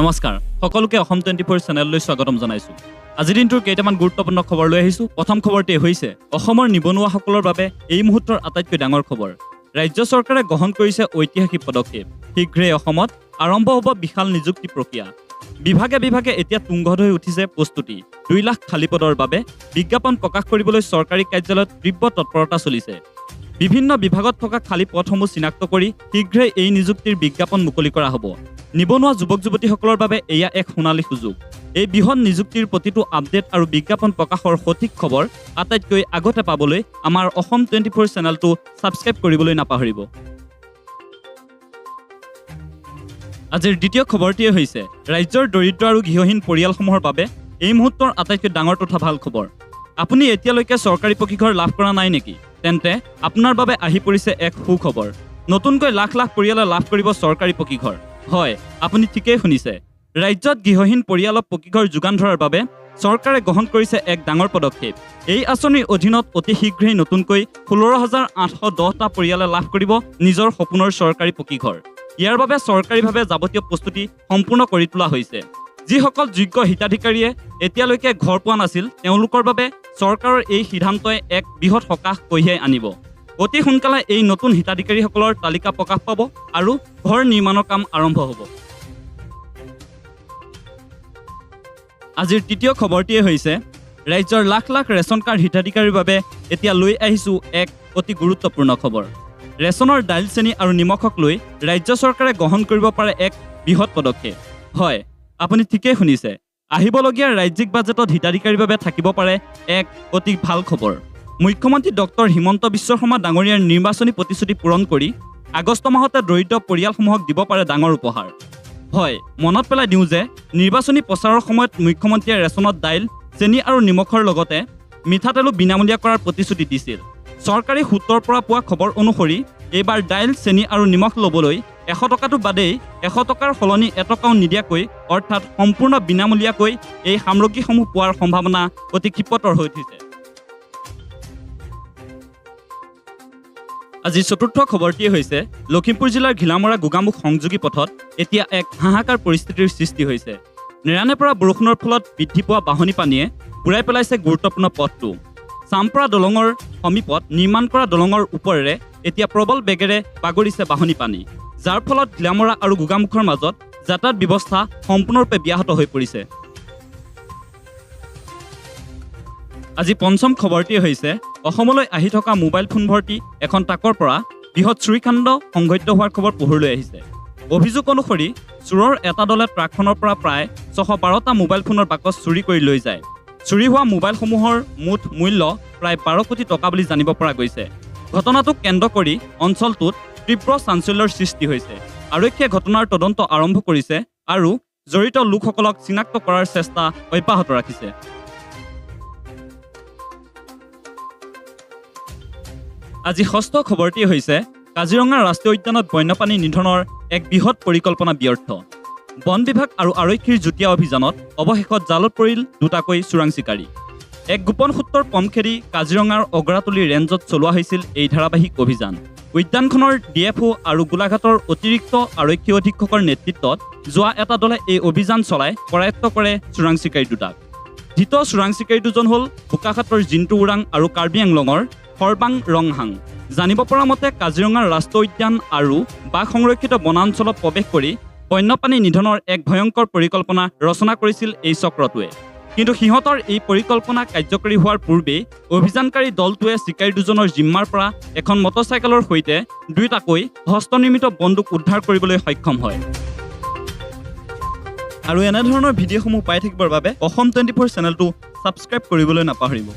নমস্কাৰ সকলোকে অসম 24 চেনেললৈ স্বাগতম জনাইছো। আজিৰ দিনটোৰ কেইটামান গুৰুত্বপূৰ্ণ খবৰ লৈ আহিছো। প্ৰথম খবৰটি হৈছে অসমৰ নিবনুৱাসকলৰ বাবে এই মুহূৰ্তৰ আটাইতকৈ ডাঙৰ খবৰ। ৰাজ্য চৰকাৰে গ্ৰহণ কৰিছে ঐতিহাসিক পদক্ষেপ। শীঘ্ৰেই অসমত আৰম্ভ হ'ব বিশাল নিযুক্তি প্ৰক্ৰিয়া। বিভাগে বিভাগে এতিয়া তুংগত হৈ উঠিছে প্ৰস্তুতি। 2 লাখ খালী পদৰ বাবে বিজ্ঞাপন প্ৰকাশ কৰিবলৈ চৰকাৰী কাৰ্যালয়ত তীব্ৰ তৎপৰতা চলিছে। বিভিন্ন বিভাগত থকা খালী পদসমূহ চিনাক্ত কৰি শীঘ্ৰেই এই নিযুক্তিৰ বিজ্ঞাপন মুকলি কৰা হ'ব। নিবনুৱা যুৱক যুৱতীসকলৰ বাবে এয়া এক সোণালী সুযোগ। এই বৃহৎ নিযুক্তিৰ প্ৰতিটো আপডেট আৰু বিজ্ঞাপন প্ৰকাশৰ সঠিক খবৰ আটাইতকৈ আগতে পাবলৈ আমাৰ অসম 24 চেনেলটো ছাবস্ক্ৰাইব কৰিবলৈ নাপাহৰিব। আজিৰ দ্বিতীয় খবৰটিয়ে হৈছে ৰাজ্যৰ দৰিদ্ৰ আৰু গৃহহীন পৰিয়ালসমূহৰ বাবে এই মুহূৰ্তৰ আটাইতকৈ ডাঙৰ তথা ভাল খবৰ। আপুনি এতিয়ালৈকে চৰকাৰী পকীঘৰ লাভ কৰা নাই নেকি? তেন্তে আপোনাৰ বাবে আহি পৰিছে এক সুখবৰ। নতুনকৈ লাখ লাখ পৰিয়ালে লাভ কৰিব চৰকাৰী পকীঘৰ। হয়, আপুনি ঠিকেই শুনিছে। ৰাজ্যত গৃহহীন পৰিয়ালক পকীঘৰ যোগান ধৰাৰ বাবে চৰকাৰে গ্ৰহণ কৰিছে এক ডাঙৰ পদক্ষেপ। এই আঁচনিৰ অধীনত অতি শীঘ্ৰেই নতুনকৈ 16,810টা পৰিয়ালে লাভ কৰিব নিজৰ সপোনৰ চৰকাৰী পকীঘৰ। ইয়াৰ বাবে চৰকাৰীভাৱে যাৱতীয় প্ৰস্তুতি সম্পূৰ্ণ কৰি তোলা হৈছে। যিসকল যোগ্য হিতাধিকাৰীয়ে এতিয়ালৈকে ঘৰ পোৱা নাছিল তেওঁলোকৰ বাবে চৰকাৰৰ এই সিদ্ধান্তই এক বৃহৎ সকাহ কঢ়িয়াই আনিব। অতি সোনকালে এই নতুন হিতাধিকাৰীসকলৰ তালিকা প্ৰকাশ পাব আৰু ঘৰ নিৰ্মাণৰ কাম আৰম্ভ হ'ব। আজিৰ তৃতীয় খবৰটিয়ে হৈছে ৰাজ্যৰ লাখ লাখ ৰেচন কাৰ্ড হিতাধিকাৰীৰ বাবে এতিয়া লৈ আহিছোঁ এক অতি গুৰুত্বপূৰ্ণ খবৰ। ৰেচনৰ দাইল, চেনি আৰু নিমখক লৈ ৰাজ্য চৰকাৰে গ্ৰহণ কৰিব পাৰে এক বৃহৎ পদক্ষেপ। হয়, আপুনি ঠিকেই শুনিছে। আহিবলগীয়া ৰাজ্যিক বাজেটত হিতাধিকাৰীৰ বাবে থাকিব পাৰে এক অতি ভাল খবৰ। মুখ্যমন্ত্ৰী ডক্টৰ হিমন্ত বিশ্ব শৰ্মা ডাঙৰীয়াৰ নিৰ্বাচনী প্ৰতিশ্ৰুতি পূৰণ কৰি আগষ্ট মাহতে দৰিদ্ৰ পৰিয়ালসমূহক দিব পাৰে ডাঙৰ উপহাৰ। হয়, মনত পেলাই দিওঁ যে নিৰ্বাচনী প্ৰচাৰৰ সময়ত মুখ্যমন্ত্ৰীয়ে ৰেচনত দাইল, চেনি আৰু নিমখৰ লগতে মিঠাতেলো বিনামূলীয়া কৰাৰ প্ৰতিশ্ৰুতি দিছিল। চৰকাৰী সূত্ৰৰ পৰা পোৱা খবৰ অনুসৰি এইবাৰ দাইল, চেনি আৰু নিমখ ল'বলৈ 100 টকাটো বাদেই 100 টকাৰ সলনি এটকাও নিদিয়াকৈ অৰ্থাৎ সম্পূৰ্ণ বিনামূলীয়াকৈ এই সামগ্ৰীসমূহ পোৱাৰ সম্ভাৱনা অতি ক্ষিপ্ৰতৰ হৈ উঠিছে। আজি চতুৰ্থ খবৰটিয়ে হৈছে লখিমপুৰ জিলাৰ ঘিলামৰা গোগামুখ সংযোগী পথত এতিয়া এক হাহাকাৰ পৰিস্থিতিৰ সৃষ্টি হৈছে। নেৰানেপেৰা বৰষুণৰ ফলত বৃদ্ধি পোৱা বাঢ়নী পানীয়ে বুৰাই পেলাইছে গুৰুত্বপূৰ্ণ পথটো। চামপৰা দলঙৰ সমীপত নিৰ্মাণ কৰা দলঙৰ ওপৰেৰে এতিয়া প্ৰবল বেগেৰে বাগৰিছে বাঢ়নী পানী, যাৰ ফলত ঘিলামৰা আৰু গোগামুখৰ মাজত যাতায়াত ব্যৱস্থা সম্পূৰ্ণৰূপে ব্যাহত হৈ পৰিছে। আজি পঞ্চম খবৰটি হৈছে অসমলৈ আহি থকা মোবাইল ফোন ভৰ্তি এখন ট্ৰাকৰ পৰা বৃহৎ চুৰিকাণ্ড সংঘটিত হোৱাৰ খবৰ পোহৰলৈ আহিছে। অভিযোগ অনুসৰি চোৰৰ এটা দলে ট্ৰাকখনৰ পৰা প্ৰায় 612টা মোবাইল ফোনৰ বাকচ চুৰি কৰি লৈ যায়। চুৰি হোৱা মোবাইলসমূহৰ মুঠ মূল্য প্ৰায় 12 কোটি টকা বুলি জানিব পৰা গৈছে। ঘটনাটোক কেন্দ্ৰ কৰি অঞ্চলটোত তীব্ৰ চাঞ্চল্যৰ সৃষ্টি হৈছে। আৰক্ষীয়ে ঘটনাৰ তদন্ত আৰম্ভ কৰিছে আৰু জড়িত লোকসকলক চিনাক্ত কৰাৰ চেষ্টা অব্যাহত ৰাখিছে। আজি ষষ্ঠ খবৰটি হৈছে কাজিৰঙা ৰাষ্ট্ৰীয় উদ্যানত বন্যপ্ৰাণী নিধনৰ এক বৃহৎ পৰিকল্পনা ব্যৰ্থ। বন বিভাগ আৰু আৰক্ষীৰ যুটীয়া অভিযানত অৱশেষত জালত পৰিল দুটাকৈ চোৰাং চিকাৰী। এক গোপন সূত্ৰৰ পম খেদি কাজিৰঙাৰ অগৰাতলি ৰেঞ্জত চলোৱা হৈছিল এই ধাৰাবাহিক অভিযান। উদ্যানখনৰ DFO আৰু গোলাঘাটৰ অতিৰিক্ত আৰক্ষী অধীক্ষকৰ নেতৃত্বত যোৱা এটা দলে এই অভিযান চলাই কৰায়ত্ব কৰে চোৰাং চিকাৰী দুটাক। ধৃত চোৰাং চিকাৰী দুজন হ'ল বোকাখাটৰ জিন্তু ওৰাং আৰু কাৰ্বি আংলঙৰ সৰ্বাং ৰংহাং। জানিব পৰা মতে কাজিৰঙাৰ ৰাষ্ট্ৰীয় উদ্যান আৰু বাঘ সংৰক্ষিত বনাঞ্চলত প্ৰৱেশ কৰি বন্যপ্ৰাণী নিধনৰ এক ভয়ংকৰ পৰিকল্পনা ৰচনা কৰিছিল এই চক্ৰটোৱে। কিন্তু সিহঁতৰ এই পৰিকল্পনা কাৰ্যকৰী হোৱাৰ পূৰ্বেই অভিযানকাৰী দলটোৱে চিকাৰী দুজনৰ জিম্মাৰ পৰা এখন মটৰচাইকেলৰ সৈতে দুটাকৈ হস্তনিৰ্মিত বন্দুক উদ্ধাৰ কৰিবলৈ সক্ষম হয়। আৰু এনেধৰণৰ ভিডিঅ'সমূহ পাই থাকিবৰ বাবে অসম 24 চেনেলটো ছাবস্ক্ৰাইব কৰিবলৈ নাপাহৰিব।